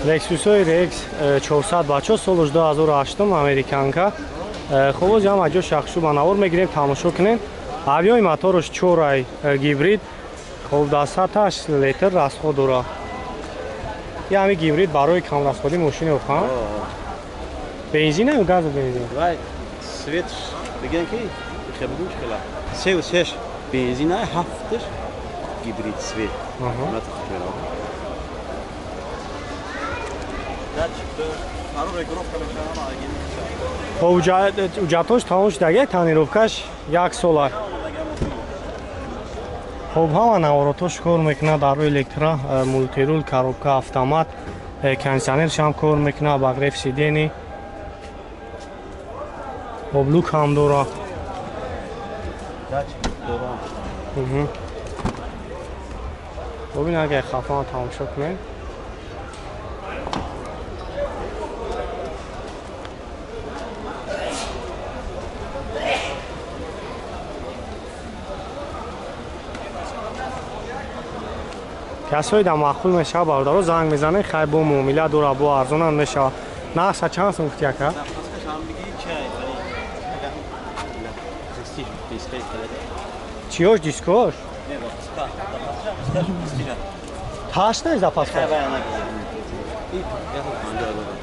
Lexus-ои RX 400 бачо солш 2008 американка. Хуб, ози ҳам аҷо шахшу ба навор мегирем, тамошо кунем. Авиои моторш 4 гибрид. Хуб, 108 литр расход дора. Я ҳами гибрид барои камрасходи мошини оха. Бензин ё газ бензин? Вай, свет бигем ки хебудун чхела. 3 6 бензин ай 7 гибрид свет. Аҳа. Хоб, ҳуҷҷатош тамом шудаги, тонировкаш як сола. Хоб, ҳама наворотош кор мекунад, дар рӯи электро, мультирул, коробка автомат, кондиционерш ҳам кор мекунад, обогрев сидений. Хоб, люк ҳам дора. Бубин, агар хафана тамошо кунем. Касое дар маъқул мешавад, бародаро, занг мезанед, хай бо муомила дора, бо арзонам мешавад. Нархша чанд сум гуфти, ака? Чиёш, дискош? Ташна запаска?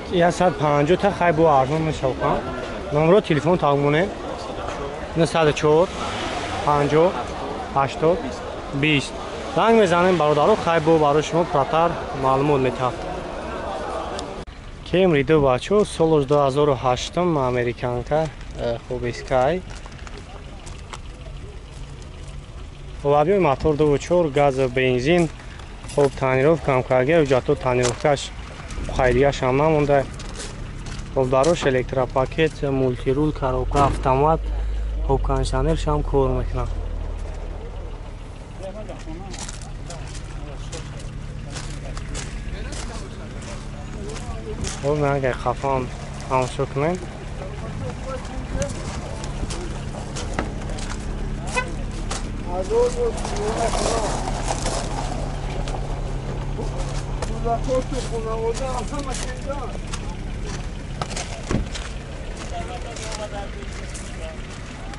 150 та, хай бо арзон мешавад. Номро телефон тагмонем. 904 50 80 20. Занг мезанем, бародаро, хай бо барои шумо пурратар маълумот метаҳад. Кемри ду бачо солош 2008 американка, хуб, скай. Хуб, объёми мотор 2.4 газ бензин. Хуб, тонировка ҳам карга, ҳуҷҷатҳо тонировкаш хайрияш ҳам намонда. Хуб, дарош электропакет, мультирул, коробка автомат, хуб, кондиционерш ҳам кор мекунад. Хуб, агар хафан тамошо кунем.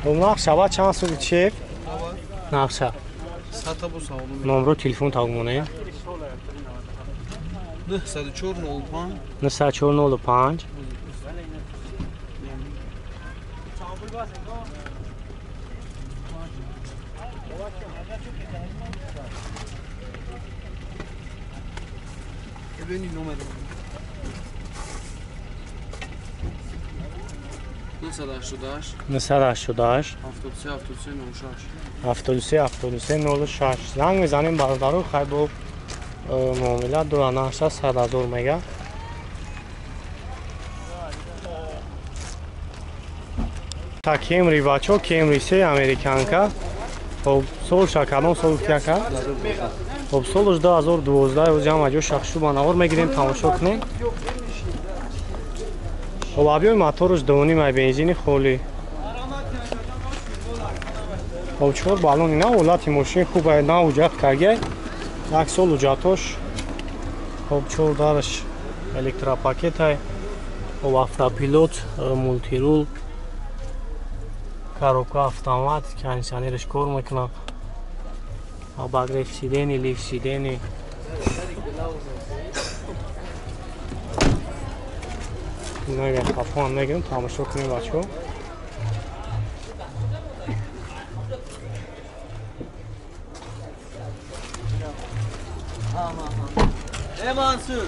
Хуб, нарх шава чанд сум чек? Нархша. Номро телефон тагмонем. 904 05 904 05. ببینید نمره 988 988 73 73 96. 73 73 06. Занг мезанем, бародаро, хай бо муомила дора. Нархша 100 000 мега. Та Кемри бачо, Кемри се американка. Хоб, солша кадом сол гуфти, ака? Хоб, солш 2012. Ози ҳам аҷо шахшу ба навор мегирем, тамошо кунем. Хоб, объёми моторш 2.5 ай бензини холӣ. Хоб, чор баллони на, ҳолати мошин хуб ай, на ҳуҷҷат каргай, як сол ҳуҷҷатош. Хоб, чор дараш электропакет ай. Хоб, автопилот, мультирул, коробка автомат, кондиционерш кор мекунад, обогрев сидений, лифт сидений. Нага хафон мегирем, тамошо кунем, бачаҳо. Ey Mansur.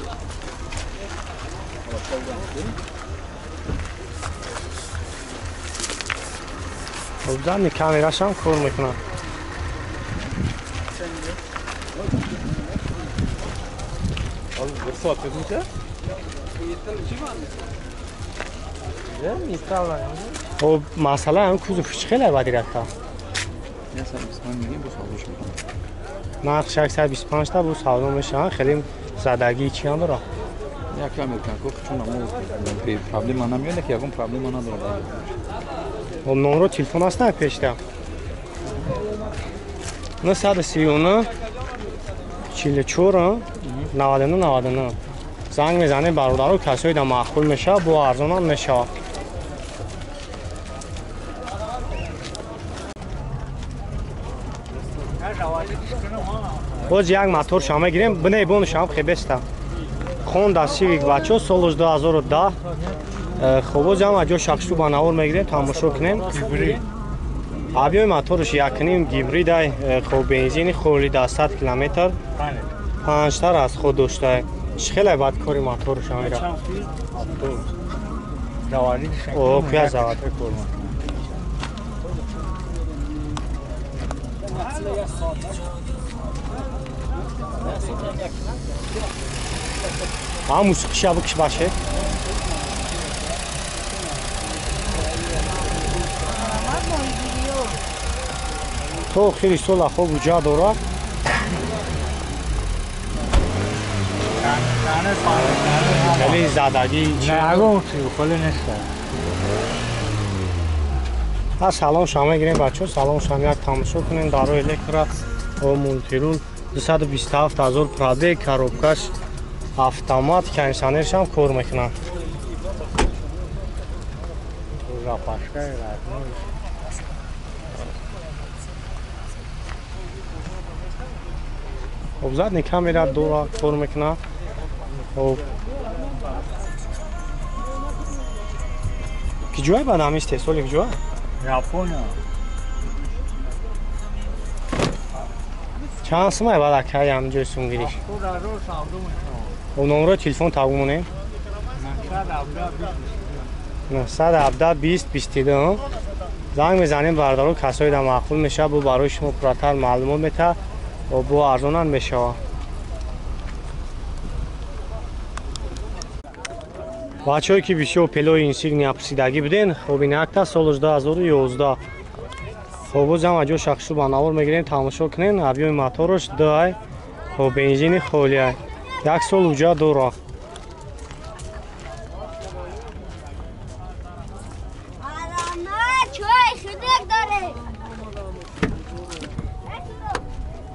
Хоб, задний камерашам кор мекунад. Bir saat ötmüşe. Хоб, масъала ҳам кузов чӣ хеле бадиракта? 125 мегем, бо савдош мекунем. Нарх 125 та, бу савдо мешавад. Хеле задагии чӣ ҳам дорад? Як американко чун амо проблема намеёд, ки ягон проблема надорад. Хоб, номро телефон аст на пешта? 939 44 99 99. Занг мезанем бародаро, касое да маъқул мешавад, бо арзонам мешавад. Боз як мотор шама мегирем, биней бонушам хебеста. Honda Civic бачо, солш 2010. Хоб, боз ҳам аҷо шахшу ба навор мегирем, тамошо кунем. Объёми моторш 1.5 гибридай, хоб бензини холи 100 километр. 5 аз худ дошта. Хеле бад кори моторш амира. О, куя завод. А мусиқиша бикиш баше. То охири сола хоб уҷа дорад. Хеле задагӣ ҳа. Салон шама мегирем бачо, салон шам як тамошо кунем. Даро электро, мультирул, 227 000 пробег, коробкаш автомат, кондиционершам кор мекунад. Хоб, задний камера дора, кор мекунад. Хоб, ки ҷое бад ҳамин истеҳсоли куҷоа? Япония. Чанд сумай бад акай ҳамин ҷои сумгириш? Номрои телефон табу монем? 917 20 22. Занг мезанем бародаро, касое да маъқул мешавад, бо барои шумо пурратар маълумот метаҳад ва бо арзонам мешавад. Бачаҳое ки бисёр пелои инсигния пурсидагӣ буден, хоб ин якта солш 2011. Хоб, боз ҳам аҷо шахшу ба навор мегирем, тамошо кунем. Объёми мотораш 2, хоб бензини холия. Як сол уҷа дора.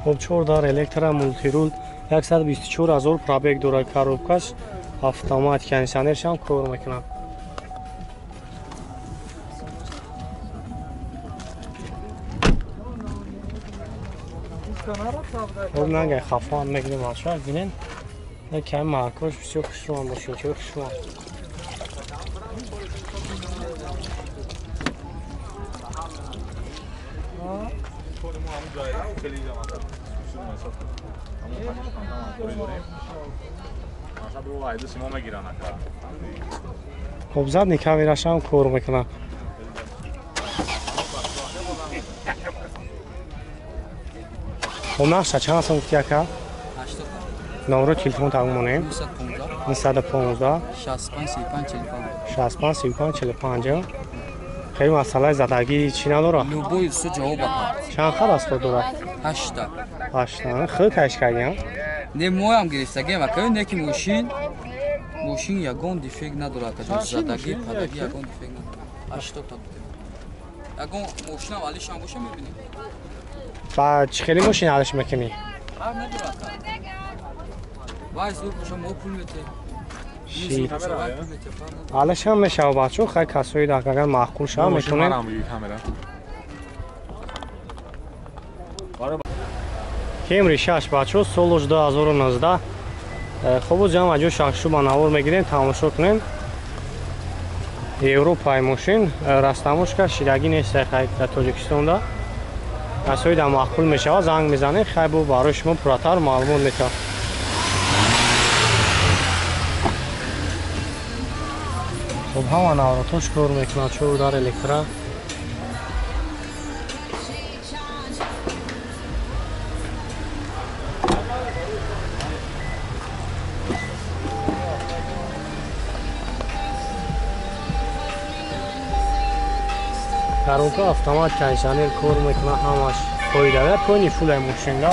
Хоб, 4 дар электро, мультирул, 124 000 пробег дорад, коробкаш автомат, кондиционершам кор мекунад. Хоб, нангай хафаам мегирем бачаҳо, бинен. Ками маркош бисёр хушрӯам, мошинчаҳои хушрӯам. Хоб, задний камерашам кор мекунад. Хоб, нақша чанд сом гуфти ака? Номро телефон табу монем? 915 65 35 45. Хеле масъалаи задагӣ чӣ надорад? Любой все ҷавоб ака. Чанд хар аз худ дорад? 8. 8. Худ кашш кардиам? Не, моям гирифтагиам ака, не ки мошин ягон дефект надорад ака, задагӣ, падагӣ ягон дефект надорад. 8 та будем. Ягон мошинам алишам боша мебинем. Ба чӣ хеле мошин алиш мекунӣ? Фарқ надорад ака. Вай зур боша мо пул метем. Алишам мешава бачо, хай касои агар маъқул шава метонем. Кемри 6 бачо, солш 2019. Хоб, боз ҳам аҷо шахшу ба навор мегирем, тамошо кунем. Европаи мошин, растамошка ширагӣ нест хай дар Тоҷикистонда. Касои да маъқул мешава, занг мезанем, хай бо барои шумо пурратар маълумот метаҳад. Хоб, ҳама навротош кор мекунад, 4 дар электро. Коробка автомат, кондиционер кор мекунад, ҳамаш фоида. Пони фулай мошинга.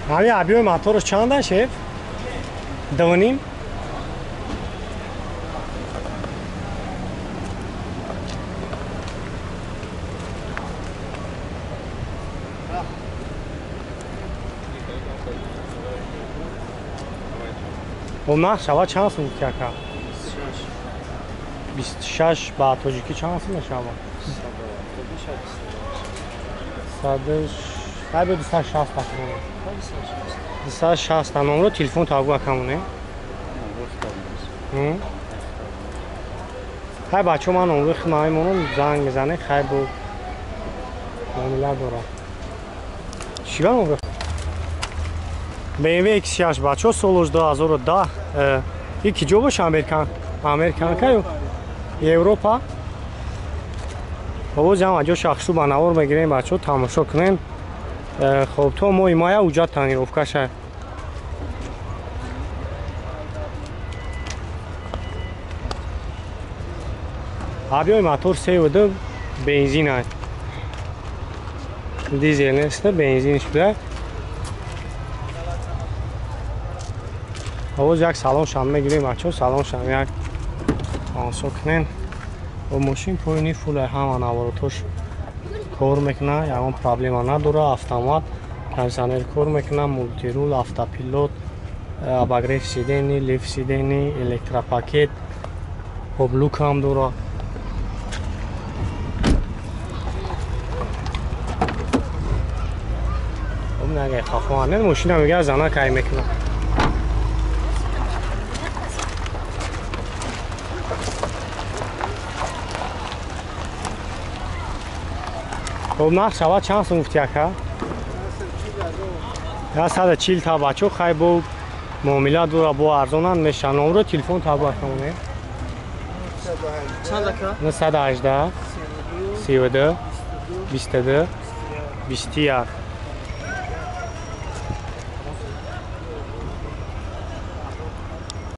Ҳами объёми мотораш чанда, шеф? 2.5? Бо нарх шава чанд сум гуфти ака? 26 ба тоҷикӣ чанд сум мешава? 260 тақрибан. 260 номро телефон табгу акамоне. Хай бачо ман номрои худам мемонам, занг мезане, хай бо муомила дорам. Чӣ ба номро? BMW X6 бачо солаш 2010. И ки ҷо боша Американ? Американка ё Европа? Боз ҳам аҷо шахсу ба навор мегирем бачо, тамошо кунем. Хоб то моҳи мая уҷа тонировка ша. Объёми мотор 3.2 бензин аст. Дизел нест, бензинш буда. Боз як салон шам мегирем бачо, салон шам як тамошо кунем. Бо мошин поини фулай ҳама наворотош кор мекуна, ягон проблема надора, автомат, кондиционер кор мекуна, мултирул, автопилот, обогрев сидени, лифт сидени, электропакет, хоб люк ҳам дора. Хоб нагай хафо, мошина мега зана кай мекуна. Хоб нарх шава чанд сум гуфти ака? 140 та бачо, хай бо муомила дора, бо арзонанд меша. Номро телефон табу акамоне. 918 32 22 21.